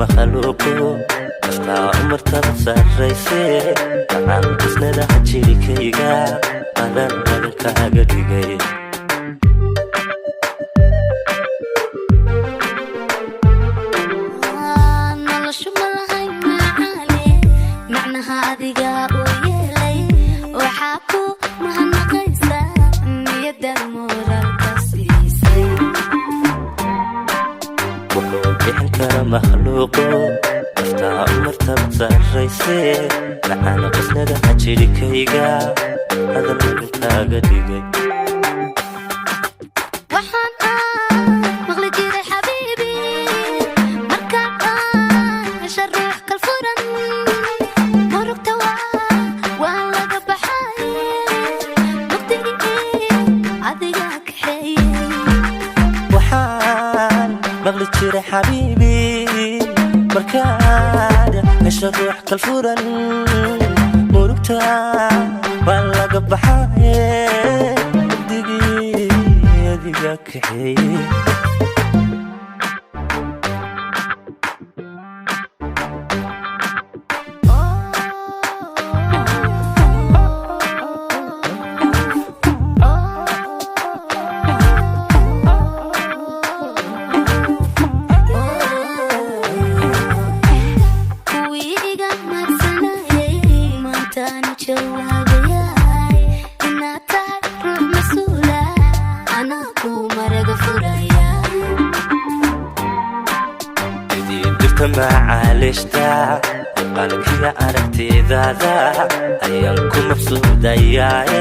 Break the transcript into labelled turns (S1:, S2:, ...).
S1: Makhluuqo kastaa u martaba sarrayse, gacan qasnadaha jirikayga adan madankaaga dhigay.
S2: Noloshu ma lahayn macaane, macnaha adiga u yeelay. Waxaa ku mahadnaqaysaa niyadda moraalka siisay.
S1: Wuxuu bixin kara makhluuqo kastaa u martaba sarrayse, gacan qasnadaha jirikayga adan madankaaga dhigay.
S2: Waxaan aan maqli jiray, xabiibi, markaan aan hesha ruux kalfuran, murugta waa laga baxay, mugdigii adiga kaxeeyey.
S1: Waxaan maqli jiray, xabiibi, markaad hesho ruux kalfuran, murugta waa laga baxaye, mugdigii adiga kaxeeye.
S2: Kuwii iga mahadsanayay maantaanu jawaabayay. Inaad tahay ruux mas-uula anaa kuu maraga furaya.
S1: Idiin dhirta macaalishta muuqaalkiya aragtidaada ayaan ku mabsuudayaaye.